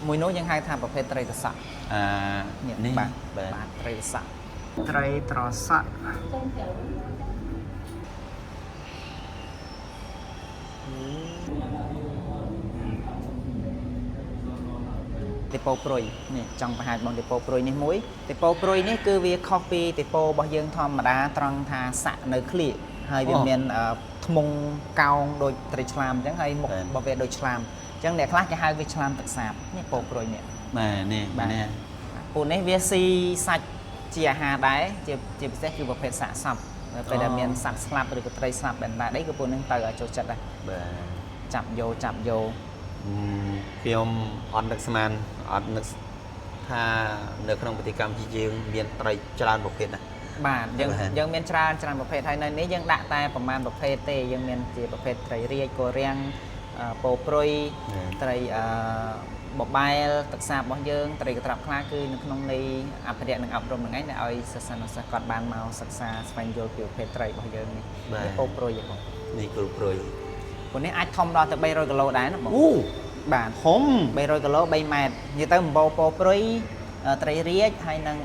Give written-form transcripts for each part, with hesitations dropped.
មួយនោះយើងហៅថាប្រភេទត្រីត្រសក់ អា នេះ នេះ បាទ បាទ បាទត្រីត្រសក់ត្រីត្រសក់ តិពោព្រុយនេះចង់បង្ហាញបងតិពោព្រុយនេះមួយតិពោព្រុយនេះគឺវាខុសពីតិពោរបស់យើងធម្មតាត្រង់ថាសាក់នៅក្លៀកហើយវាមានធ្មង់កោងដូចត្រីឆ្លាមអញ្ចឹងហើយមុខរបស់វាដូចឆ្លាមអញ្ចឹងអ្នកខ្លះគេហៅវាឆ្លាមទឹកសាបនេះពោព្រុយនេះ បាទនេះ បាទ នេះ ពូនេះវាស៊ីសាច់ជាអាហារដែរជាពិសេសគឺប្រភេទសាកសពពេលដែលមានសត្វស្លាប់ឬក៏ត្រីស្លាប់ដែលណាដីគឺពូនឹងទៅឲ្យចូលចិត្តដែរ បាទ ចាប់យកចាប់យក ខ្ញុំអត់នឹកស្មានអត់នឹកថានៅក្នុងប្រទេសកម្ពុជាយើងមានត្រីច្រើនប្រភេទណាស់ បាទយើង បាទ យើងមានច្រើនច្រើនប្រភេទហើយនៅនេះយើងដាក់តែប្រមាណប្រភេទទេយើងមានជាប្រភេទត្រីរាជករាំងពោព្រុយត្រីបបែលទឹកសាបរបស់យើងត្រីកត្រាប់ខ្លាគឺនៅក្នុងនៃអភិរក្សនិងអប់រំហ្នឹងឯងដែលឲ្យសិស្សានុសិស្សគាត់បានមកសិក្សាស្វែងយល់ពីប្រភេទត្រីរបស់យើងនេះ បាទ ពោព្រុយហ៎បង នេះគ្រូព្រុយ ពួកនេះអាចធំដល់ទៅ300គីឡូដែរណាបង អូ បាទ ធំ 300គីឡូ3ម៉ែត្រនិយាយទៅអំបោពោព្រុយត្រីរាជហើយនិង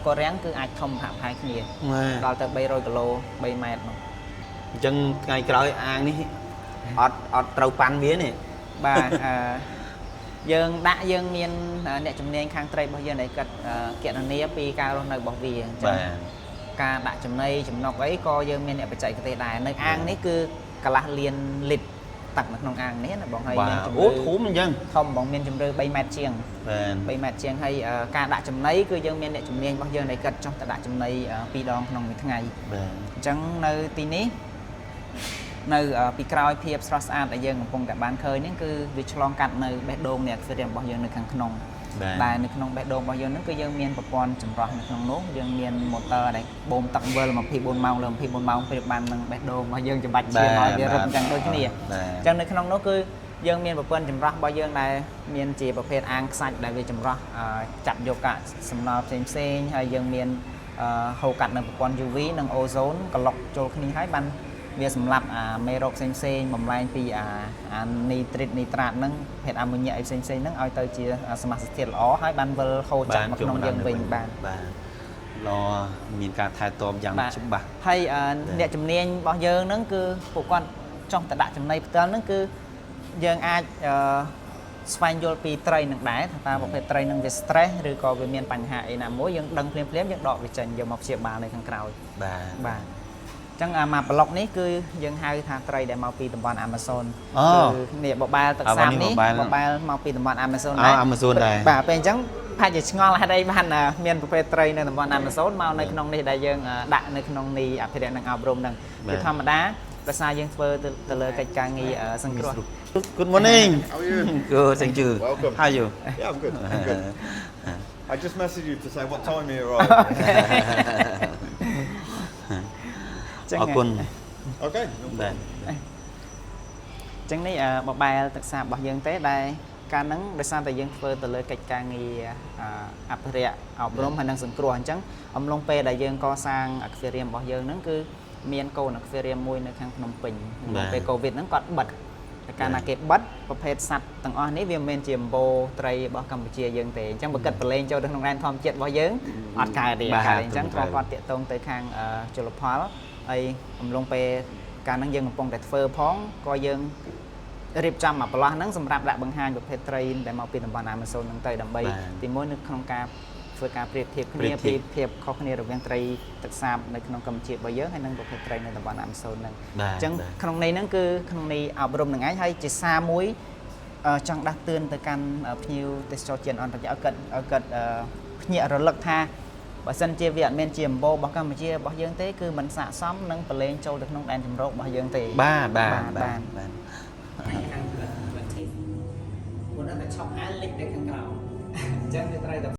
កូរាំងគឺអាចធំហាក់ផែគ្នា បាទ ដល់ទៅ300គីឡូ3ម៉ែត្រមក អញ្ចឹងថ្ងៃក្រោយអាងនេះអត់អត់ត្រូវប៉ាន់វានេះ បាទអឺយើងដាក់យើងមានអ្នកជំនាញខាងត្រីរបស់យើងដែលគាត់គណនាពីការរស់នៅរបស់វាអញ្ចឹង បាទ ការដាក់ចំណីចំណុកអីក៏យើងមានអ្នកបច្ចេកទេសដែរនៅអាងនេះគឺកន្លះលានលីត្រទឹកនៅក្នុងអាងនេះណាបងហើយ បាទ មានជំ អូ រឿ ធំអញ្ចឹង ធំបងមានជំរឿ3ម៉ែត្រជាង បាទ 3ម៉ែត្រជាងហើយការដាក់ចំណីគឺយើងមានអ្នកជំនាញរបស់យើងដែលគាត់ចុះទៅដាក់ចំណី2ដងក្នុងមួយថ្ងៃ បាទ អញ្ចឹងនៅទីនេះនៅពីក្រោយភាពស្រស់ស្អាតដែលយើងកំពុងតែបានឃើញហ្នឹងគឺវាឆ្លងកាត់នៅបេះដូងនៃ aquarium របស់យើងនៅខាងក្នុង បាទ ដែលនៅក្នុងបេះដូងរបស់យើងហ្នឹងគឺយើងមានប្រព័ន្ធចម្រោះនៅក្នុងនោះយើងមាន motor ដែលបូមទឹកវិល24ម៉ោងលើ24ម៉ោងប្រៀបបាននឹងបេះដូងរបស់យើងច្បាច់ឈាមឲ្យវារត់អញ្ចឹងដូចគ្នា បាទ អញ្ចឹងនៅក្នុងនោះគឺយើងមានប្រព័ន្ធចម្រោះរបស់យើងដែលមានជាប្រភេទអាងខ្សាច់ដែលវាចម្រោះចាប់យកកាកសំណល់ផ្សេងផ្សេងៗហើយយើងមានហូរកាត់នៅប្រព័ន្ធ UV និង ozone ក្លុកចូលគ្នាហើយបានវាសម្លាប់អាមេរោគផ្សេងផ្សេងៗបំលែងពីអានីត្រីតនីត្រាតហ្នឹងភេទអាម៉ូញ៉ាអីផ្សេងផ្សេងៗហ្នឹងឲ្យទៅជាសមាសធាតុល្អហើយបានវិលហូរចាក់មកក្នុងយើងវិញបាទ បាទល្អមានការថែទាំយ៉ាង បាទ ច្បាស់ ហើយអ្នកជំនាញរបស់យើងហ្នឹងគឺពួកគាត់ចង់ទៅដាក់ចំណីផ្ទាល់ហ្នឹងគឺយើងអាចស្វែងយល់ពីត្រីនឹងដែរថាតើប្រភេទត្រីនឹងវា stress ឬក៏វាមានបញ្ហាអីណាមួយយើងដឹងភ្លាមៗយើងដកវាចេញយកមកព្យាបាលនៅខាងក្រោយ បាទ បាទអញ្ចឹងអាមកប្លុកនេះគឺយើងហៅថាត្រីដែលមកពីតំបន់ Amazon អូ គឺនេះបបែលទឹកសាបនេះ អានេះបបែល បបែលមកពីតំបន់ Amazon អោ ដែរ Amazon ដែរ បាទពេលអញ្ចឹងផាច់ជាឆ្ងល់ហេតុអីបានមានប្រភេទត្រីនៅតំបន់ Amazon មកនៅក្នុងនេះដែលយើងដាក់នៅក្នុងនេះអភិរក្សនិងអប់រំហ្នឹង បាទ គឺធម្មតាភាសាយើងធ្វើទៅលើកិច្ចការងារសង្គ្រោះ Good morning. How are you? Good, thank you. Welcome. How are you? Yeah, I'm good. I'm good. I just messaged you to say what time you arrived. ចឹង អរគុណ Okay. No បាទ អញ្ចឹងនេះបបែលទឹកសាបរបស់យើងទេដែលកាលហ្នឹងដោយសារតែយើងធ្វើទៅលើកិច្ចការងារអភិរក្សអប់រំហើយនិងសង្គ្រោះអញ្ចឹងអំឡុងពេលដែលយើងកសាង aquarium របស់យើងហ្នឹងគឺមានកូន aquarium មួយនៅខាងភ្នំពេញអំឡុងពេល COVID ហ្នឹងគាត់បិទតែកាលណាគេបិទប្រភេទសត្វទាំងអស់នេះវាមិនមែនជាអំបូរត្រីរបស់កម្ពុជាយើងទេអញ្ចឹងបើគិតប្រឡែងចូលទៅក្នុងដែនធម្មជាតិរបស់យើងអត់កើតទេអត់កើតទេអញ្ចឹងក៏គាត់តាក់ទងទៅខាងជលផលហើយអំឡុងពេលកាលហ្នឹងយើងកំពុងតែធ្វើផងក៏យើងរៀបចំមកប្រឡោះហ្នឹងសម្រាប់ដាក់បង្ហាញប្រភេទត្រីដែលមកពីតំបន់ Amazon ហ្នឹងទៅដើម្បីទីមួយនៅក្នុងការធ្វើការប្រៀបធៀបគ្នាពីភាពខុសគ្នារវាងត្រីទឹកសាបនៅក្នុងកម្ពុជារបស់យើងហើយនិងប្រភេទត្រីនៅតំបន់ Amazon ហ្នឹង បាទ អញ្ចឹង បាទ ក្នុងន័យហ្នឹងគឺក្នុងន័យអប់រំហ្នឹងឯងហើយជាសារមួយចង់ដាស់តឿនទៅកាន់ភ្ញៀវទេសចរជាតិអន្តរជាតិឲ្យគាត់ភ្ញាក់រលឹកថាបើសិនជាវាអត់មានជាអំបូររបស់កម្ពុជារបស់យើងទេគឺมันស័ក្តិសមនឹងប្រឡែងចូលទៅក្នុងដែនជម្រករបស់យើងទេ បាទបាទ បាទ បាទបាទ ខាងផ្លិតផ្លិតទីពួកហ្នឹងតែឆប់អាលលិចទៅខាងក្រោមអញ្ចឹងវាត្រូវតែ